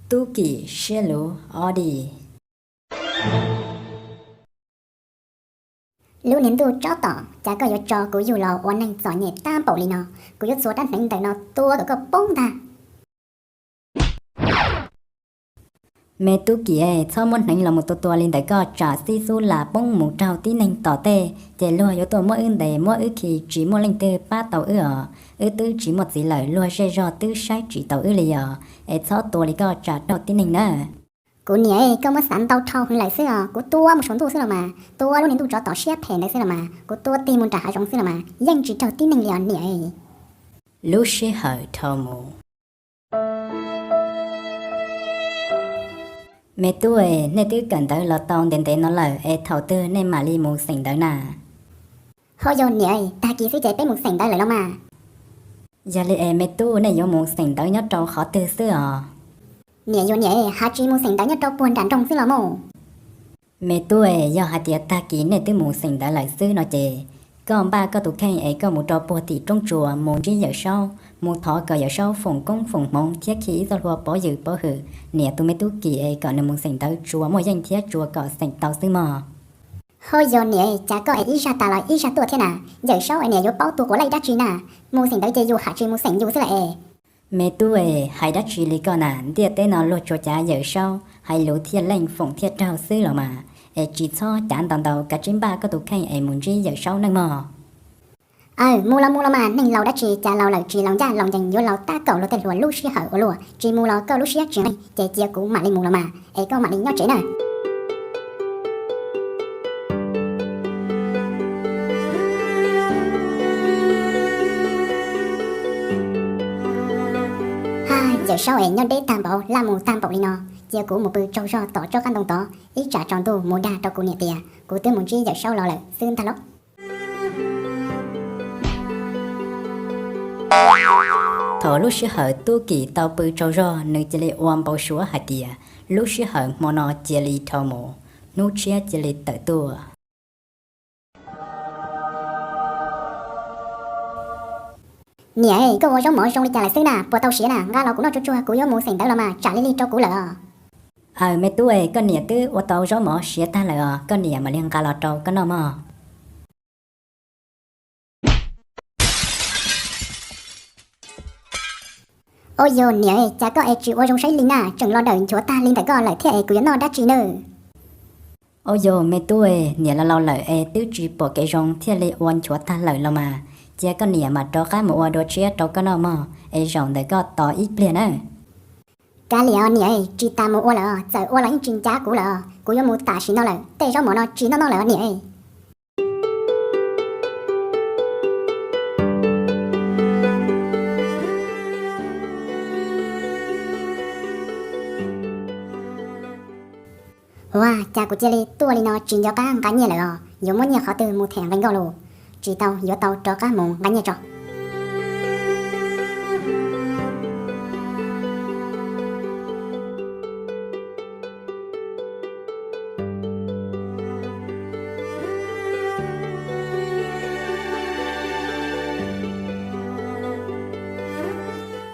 Tub Kim siab luv ob di. Lub niag ntuj tsob tom, cas koj yuav tso kuv yug los ua neeg txom nyem tag npaum li no? Kuv yuav txua rab hneev ntawm no tua kom koj poob ntag. Me Tub Kim, txhob muab hneev los mus tua tua li ntawd, koj tsam xib xub las poob mus raug tib neeg tom tej, ces luag yuav tuaj muab wb ntes muab wb khi, tsis muaj leej twg pab tau wb os. Wb twb tsis muaj txiv lawm, luag zej zog twb saib tsis taus wb li os. Es txhob tua li, koj tsam raug tib neeg na. Kuv niam, koj muab xav ntau dhau heev lawm xwb os. Kuv tua mus saum ntuj xwb los mas, tua lub niag ntuj tsob tom siab phem ntawd xwb los mas, kuv tua tig mus nram hav zoov xwb los mas yeej tsis raug tib neeg li os niam. Lub sij hawm dhau mus. Me tub, nej twb kawm ntawv los tau ntev ntev no lawm es thaum twg nej mam li mus xeem ntawv na? Ho yog niam, tag kis xwb ces peb mus xeem ntawv lawm los mas. Yog li es me tub, nej yuav mus xeem ntawv nyob rau qhov twg xwb os? Niam yuav niam, ha tsis mus xeem ntawv nyob rau puag nram nroog xwb los mas. Me tub, yog hais tias tag kis nej twb mus xeem ntawv lawm xwb no ces, koj npaj koj tus kheej es koj mus rau puag tim roob tsuas mus ntsib Yawm Saub, mus thov kom Yawm Saub foom koob foom hmoov thiab khi ib txoj hlua pov ywm pov hwm niam tus me tub Kim es kom nws mus xeem ntawv tsuas muaj yeej thiab tsuas kom xeem tau xwb mog. Ho yog niam, cas koj es ib zaj tas los ib zaj tuaj thiab na? Yawm Saub es niam yuav paub tus quav laij dab tsi na? Mus xeem ntawv ces yus ha tsis mus xeem yus xwb lawm es. Me tub, hais dab tsi li koj na? Ntiaj teb no luag tsuas cav Yawm Saub hais lus thiaj leej foom thiaj raug xwb los mas, es tsis txhob cav ntau ntau, kav tsij npaj koj tus kheej es mus ntsib Yawm Saub nawb mog. Aw, mus los mus los mas, neeg laus dab tsi, cas laus lawm tsis laus ncaj laus ncees, yuav laus tab kaum luag tej hluas lub sij hawm ua luaj. Tsis mus los koj lub siab tsis nqig, ces cia kuv mam li mus los mas, es koj mam li nyob tsev na. Yawm Saub es nyob deb tag npaum, laj mus tag npaum li no, cia kuv mus pw tsaug zog tom tsob qab ntoo tod, ib tsam tsaus ntuj mus dag rau kuv niam tias kuv twb mus ntsib Yawm Saub los lawm xwb ntag lauj. Thaum lub sij hawm Tub Kim tau pw tsaug zog, nws cia li ua npau suav hais tias lub sij hawm hmo no cia li dhau mus, hnub tshiab cia li tawm tuaj. Niam, koj ua zaub mov zoo li cas lawm xwb na? Puas tau siav na? Nqa los kuv noj tsuag tsuag, kuv yuav mus xeem ntawv los mas, tsam li lig rau kuv lawm os. Aw me tub, koj niam twb ua tau zaub mov siav tag lawm os, koj niam mam li nqa los rau koj noj mog. Au yog niam, cas koj es tsis ua zoo saib li na, tseem los dawm nchuav tag li ntawm koj lawm thiab es kuv yuav noj dab tsi nawb? Au yog me tub, niam laus laus lawm es twb tsis pom kev zoo thiaj li ua nchuav tag lawm los mas, cia koj niam mam rov qab mus ua dua tshiab rau koj noj mog, es zaum ntawm koj tos ib pliag nawb. Kav liam niam, tsis tas mus ua lawm, txawm ua los yeej tsis ncav kuv lawm, kuv yuav mus tam sim no lawm, tej zaub mov no tsis noj noj lawm niam. Ua cas kuv cia li tuaj li no tsis nco qab nqa nyiaj lawm os, yuav muab nyiaj qhov twg mus them nqi nkauj los tsis tau, yuav tau rov qab mus nqa nyiaj tso.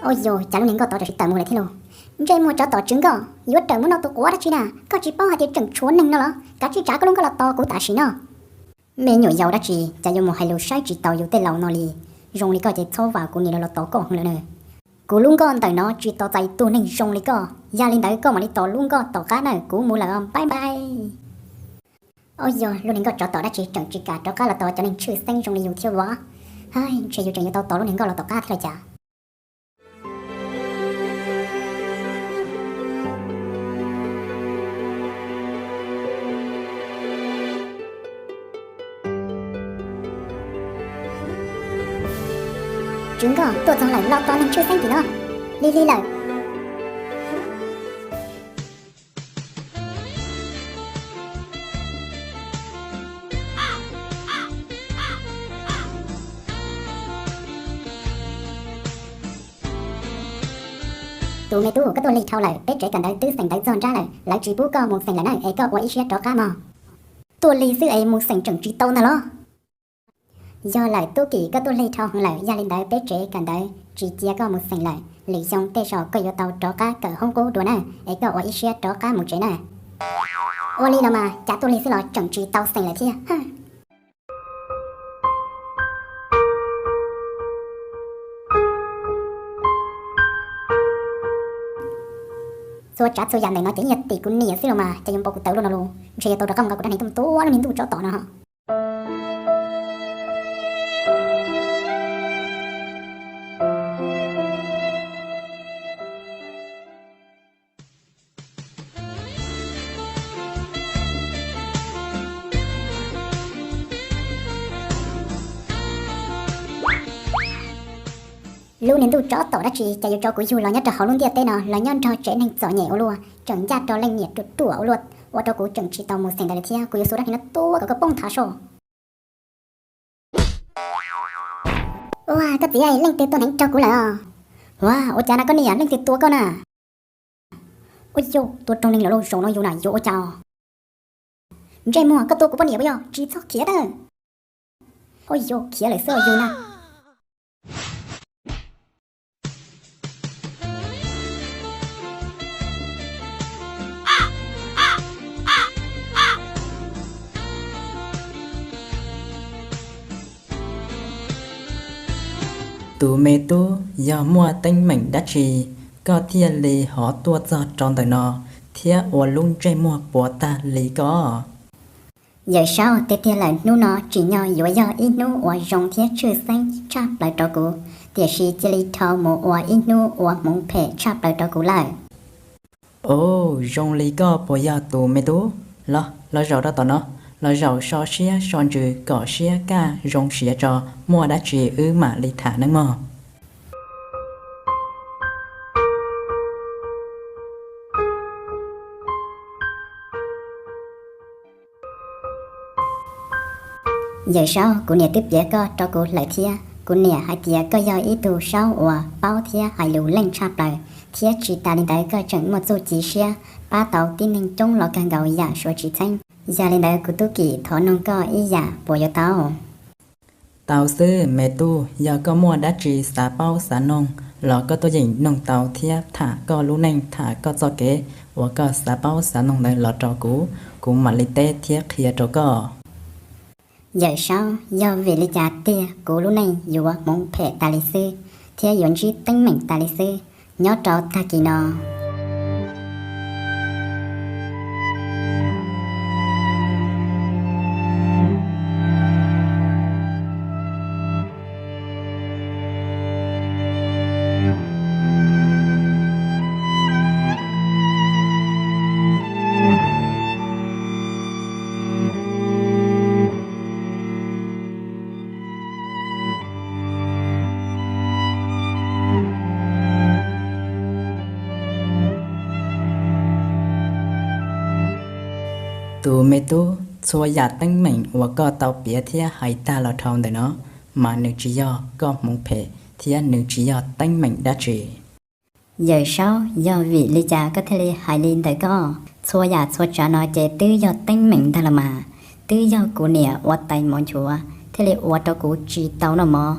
Au yog, cas lub niag nkauj tod tam sim tawm mus lawm thiab lauj? Ntsej muag tsov tom tswv nkauj, yuav rawm mus noj tus quav dab tsi na? Koj tsis paub hais tias tseem tshuav neeg no los? Kav tsij tsav koj lub nkauj los tos kuv tam sim no. Me nyuam yaus dab tsi cas yuav mus hais lus saib tsis taus yus tej laus no li. Zoo li koj ces txhob vam kuv niam los tos koj heev lawm na. Kuv lub nkauj ntawm no tsis tos txais tus neeg zoo li koj, yog li ntawd koj mam li tos lub nkauj tom qab na, kuv mus lawm, bye bye. Au yog, lub niag nkauj tsov tom dab tsi tseem tsis kam rov qab los tos cov neeg tshwj xeeb zoo li yus thiab vov. Hais, ntshe yus tseem yuav tau tos lub niag nkauj los tom qab thiab los cas. Tswv nkauj tuaj txog lawm, los tos neeg tshwj xeeb tim no. Lig lig lawm. Tus me tub, koj tuaj lig dhau lawm, peb tsev kawm ntawv twb xeem ntawv txog nrab lawm, lawv tsis pub koj mus xeem lawm na, es koj ua ib siab rov qab mog. Tuaj lig xwb es mus xeem tseem tsis tau ntag los? Yog lawm Tub Kim, koj tuaj lig dhau heev lawm, yog li ntawd peb tsev kawm ntawv tsis cia koj mus xeem lawm, Lwm xyoo tej zaum koj yuav tau rov qab kawm hoob qub dua na, es koj ua ib siab rov qab mus tsev na. Ua li los mas, cas tuaj lig xwb los tseem tsis tau xeem lawm thiab. Txhua tsav txhua yam ntawm no ces yog tim kuv niam xwb los mas, cas yuav npau kuv tawv luaj no los, ntshe yuav tau rov qab mus nqa kuv dab neeg tuaj mus tua lub niag ntuj tsov tom no. Lub niag ntuj tsov tom dab tsi cas yuav tso kuv yug los nyob rau hauv lub ntiaj teb no los nyob nrog tsev neeg txom nyem ua luaj, tseem ncaj rau leej niam ruam ruam ua luaj, ua rau kuv tseem tsis tau mus xeem ntawd lawm thiab. Kuv yuav xu dab neeg no tua kom koj poob nthav soj. Ua koj txiv, leej twg tua hneev raug kuv lawm os? Ua, ua cas na koj niam, leej twg tua koj na? Ua yog tua raug neeg lawm los zaum no yus na yuav ua cas? Ntsej muag, koj tua kuv poj niam puas yog? Tsis txhob khiav nawb. Ua yog khiav lawm xwb yus na. Tus me tub, yog muaj teeb meem dab tsi koj thiaj li ho tuaj txog rau ntawm no thiab ua lub ntsej muag puas tag li koj? Yawm Saub, tiag tiag lawm hnub no tsim nyog yuav yog ib hnub uas zoo thiab tshwj xeeb tshaj plaws rau kuv, tiam sis cia li dhau mus ua ib hnub uas hmoov phem tshaj plaws rau kuv lawm. Ov, zoo li koj puas yog tus me tub? Los, los zaum rau tom no, los zaum so siab so ntsws kom siab kaj zoo siab tso, muaj dab tsi wb mam li tham nawb mog. Yawm Saub, kuv niam twb piav koj rau kuv lawm thiab. Kuv niam hais tias koj yog ib tug Saub uas paub thiab hais lus leej tshaj plaws, thiab tsis tas li ntawd koj tseem muaj txuj ci siab pab tau tib neeg coob los kawg nkaus yam suav tsis txheeb. Yog li ntawd kuv tub Kim thov noog koj ib yam puas yuav tau? Tau xwb me tub, yog koj muaj dab tsi xav paub xav noog los koj tuaj yeem noog tau thiab tham koj lub neej tham koj txoj kev uas koj xav paub xav noog ntawd los rau kuv, kuv mam li teb thiab qhia rau koj. Yawm Saub, yog vim li cas tiag kuv lub neej yuav hmoov phem tas li xwb, thiab yuav ntsib teeb meem tas li xwb nyob rau tag kis no? Tus me tub, txhua yam teeb meem uas koj tau piav thiab hais tag los dhau ntawm no, mas nws tsis yog koj hmoov phem thiab nws tsis yog teeb meem dab tsi. Yawm Saub, yog vim li cas koj thiaj li hais li ntawm koj? Txhua yam txhua tsav no ces twb yog teeb meem ntag los mas, twb yog kuv niam ua tais mov nchuav thiaj li ua rau kuv tsis tau noj mov,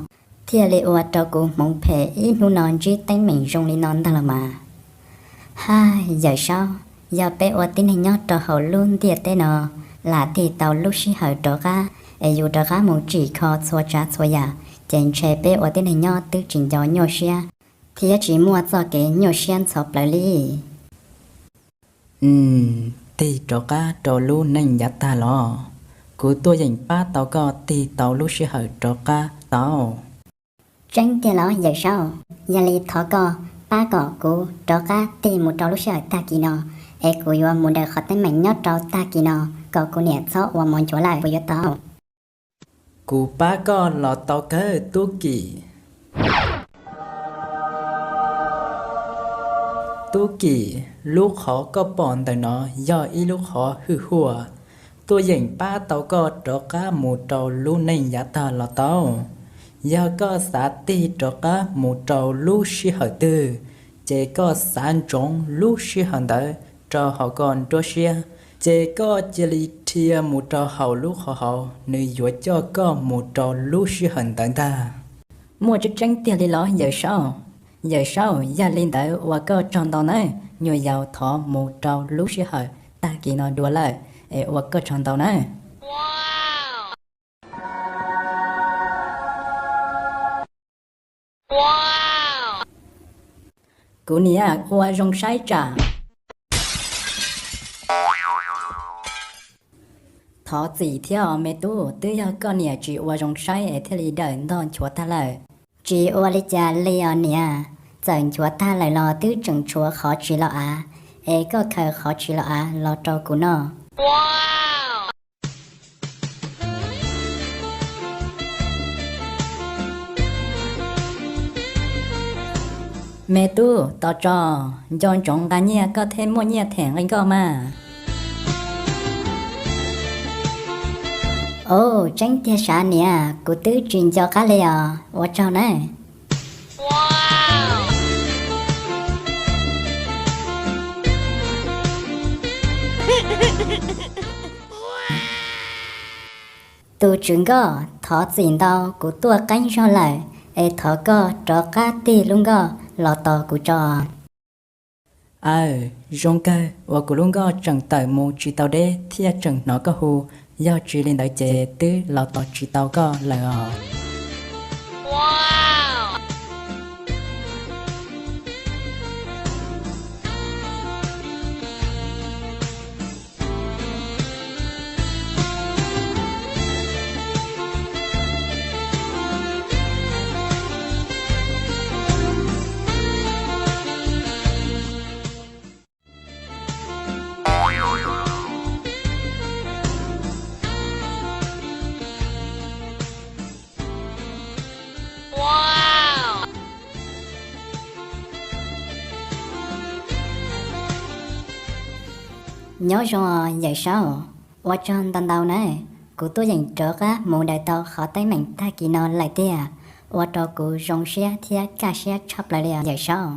thiaj li ua rau kuv hmoov phem ib hnub no ntsib teeb meem zoo li no ntag los mas. Hais Yawm Saub, yog peb ua tib neeg nyob rau hauv lub ntiaj teb no lam tig tau lub sij hawm rov qab, es yus rov qab mus tsim kho txhua tsav txhua yam, ces ntshe peb ua tib neeg nyob twb tsis nco nyuaj siab thiab tsis muaj txoj kev nyuaj siab ntxhov plaws li. Tig rov qab rau lub neej yav tag los? Kuv tuaj yeem pab tau koj tig tau lub sij hawm rov qab tau. Tseeb tiag los Yawm Saub? Yog li thov koj pab kom kuv rov qab tig mus rau lub sij hawm tag kis no, es kuv yuav mus daws qhov teeb meem nyob rau tag kis no kom kuv niam txhob ua mov nchuav lawm puas yuav tau? Kuv pab koj los tau kawg Tub Kim. Tub Kim, lub qhov koj pom ntawm no yog ib lub qhov hwj huaj, tuaj yeem pab tau koj rov qab mus rau lub neej yav tag los tau. Yog koj xav tig rov qab mus rau lub sij hawm twg, ces koj xav ntsoov lub sij hawm ntawd rau hauv koj nruab siab, ces koj cia li dhia mus rau hauv lub qhov hauv, nws yuav coj koj mus rau lub sij hawm ntawd ntag. Muaj tseeb tseeb tiag li los Yawm Saub? Yawm Saub, yog li ntawd ua koj tsaug ntau nawb, nyuam yaus thov mus rau lub sij hawm tag kis no dua lawm, es ua koj tsaug ntau nawb. Kuv niam, ua zoo saib tsam. Thov txim thiab os me tub, twb yog koj niam tsis ua zoo saib es thiaj li dawm ntog nchuav tag lawm. Tsis ua li cas li os niam, txawm nchuav tag lawm los twb tseem tshuav qhov tsis los av, es koj khaws qhov tsis los av los rau kuv noj. Me tub, tos tso, nco ntsoov nqa nyiaj koj thiaj muaj nyiaj them nqi nkoj mas. Au, tseeb tiag sav niam, kuv twb tsis nco qab li os, ua tsaug nawb. Tus tswv nkoj, thov txim ntau, kuv tuaj qeeb zog lawm, es thov koj rov qab tig lub nkoj los tos kuv tso. Aw, zoo kawg uas kuv lub nkoj tseem tawm mus tsis tau deb thiaj tseem hnov koj hu, yog tsis li ntawd ces twb los tos tsis tau koj lawm os. Nyob zoo os yawm saub, ua tsaug ntau ntau nawb, kuv tuaj yeem rov qab mus daws tau qhov teeb meem tag kis no lawm tiag, ua rau kuv zoo siab thiab kaj siab tshaj plaws li os yawm saub.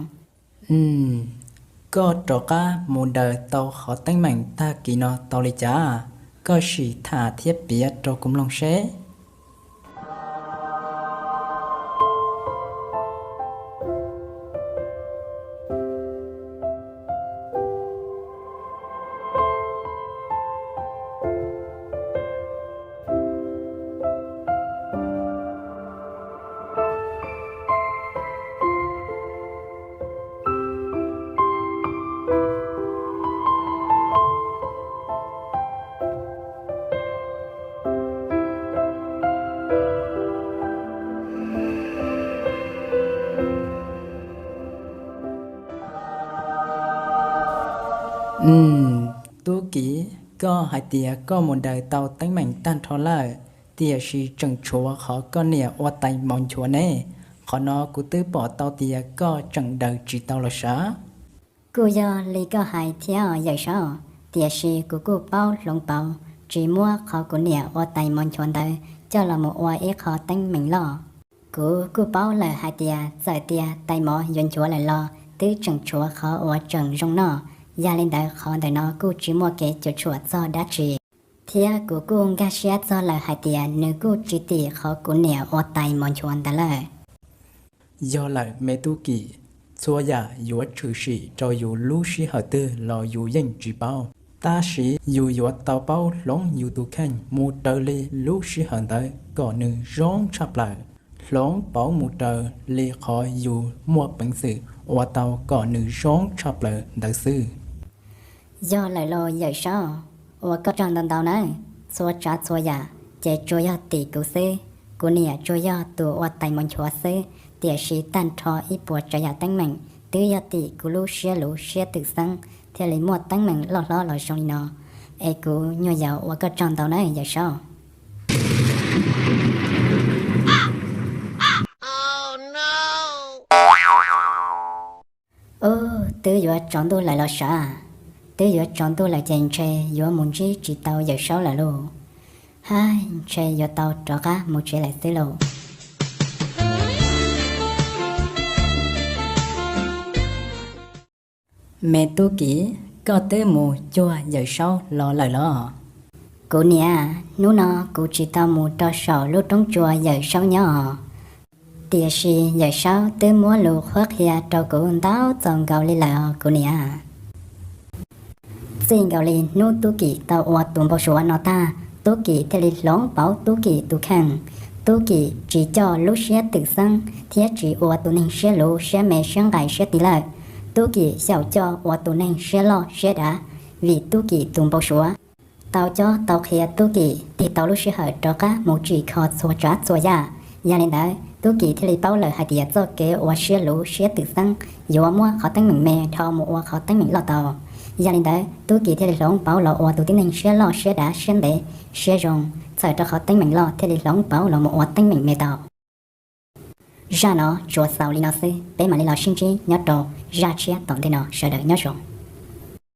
Koj rov qab mus daws tau qhov teeb meem tag kis no tau li cas? Koj sim tham thiab piav rau kuv mloog seb. Tub Kim, koj hais tias koj mus daws tau teeb meem tag nrho lawm, tiam sis tseem tshuav qhov koj niam ua tais mov nchuav ne. Qhov no kuv twb pom tau tias koj tseem daws tsis tau los sav. Kuj yog li koj hais thiab yawm saub, tiam sis kuv kuj paub hloov pauv tsis muab qhov kuv niam ua tais mov nchuav ntawd coj los mus ua ib qho teeb meem loj. Kuv kuj paub lawm hais tias txawm tias tais mov yuav nchuav lawm los twb tseem tshuav qhov uas tseem zoo noj, yog li ntawd qhov ntawm no kuj tsis muaj kev cuam tshuam txog dab tsi. Thiab kuv kuj nkag siab txog lawm hais tias nws kuj tsis tim qhov kuv niam ua tais mov nchuav ntawd lawm. Yog lawm me Tub Kim, txhua yam yuav tshwm sim rau yus lub sij hawm twg los yus yeej tsis paub, tab sis yus yuav tau paub hloov yus tus kheej mus raws li lub sij hawm ntawd kom nws zoo tshaj plaws, hloov pauv mus raws li qhov yus muaj peev xwm ua tau kom nws zoo tshaj plaws ntawd xwb. Yog lawm los yawm saub, ua koj tsaug ntau ntau nawb. Txhua tsav txhua yam ces tsuas yog tim kuv xwb, kuv niam tsuas yog tus ua tais mov nchuav xwb, tiam sis tag nrho ib puas tsav yam teeb meem twb yog tim kuv lub siab luv siab twm xeeb thiaj li muaj teeb meem loj hlob los zoo li no. Es kuv nyuag yaus ua koj tsaug ntau nawb yawm saub. Ub, twb yuav tsaus ntuj lawm los sav. Twb yuav tsaus ntuj lawm ces ntshe yuav mus ntsib tsis tau yawm saub lawm lauj. Hais, ntshe yuav tau rov qab mus tsev lawm xwb lauj. Me Tub Kim, koj twb mus cuag yawm saub los lawm los? Kuv niam, hnub no kuv tsis tau mus rau saum lub roob tsua yawm saub nyob os. Tiam sis Yawm Saub twb muab lus qhuab qhia rau kuv ntau txaus nkaus li lawm os kuv niam. Txij nkaus li hnub Tub Kim tau ua tus npau suav no tag, Tub Kim thiaj li hloov pauv Tub Kim tus kheej. Tub Kim tsis coj lub siab twm xeeb thiab tsis ua tus neeg siab luv siab me siab nqaim siab ti lawm. Tub Kim xyaum coj ua tus neeg siab loj siab dav, vim Tub Kim tus npau suav tau cob tau qhia Tub Kim tig tau lub sij hawm rov qab mus tsim kho txhua tsav txhua yam. Yog li ntawd Tub Kim thiaj li paub lawm hais tias txoj kev ua siab luv siab twm xeeb yuav muab qhov teeb meem me dhau mus ua qhov teeb meem loj tau. Yog li ntawd Tub Kim thiaj li hloov pauv los ua tus tib neeg siab loj siab dav siab ntev siab zoo, txhawm rau qhov teeb meem loj thiaj li hloov pauv los mus ua teeb meem me tau. Zaj no tsuas xaus li no xwb, peb mam li los sib ntsib nyob rau zaj tshiab tom ntej no, sawv daws nyob zoo.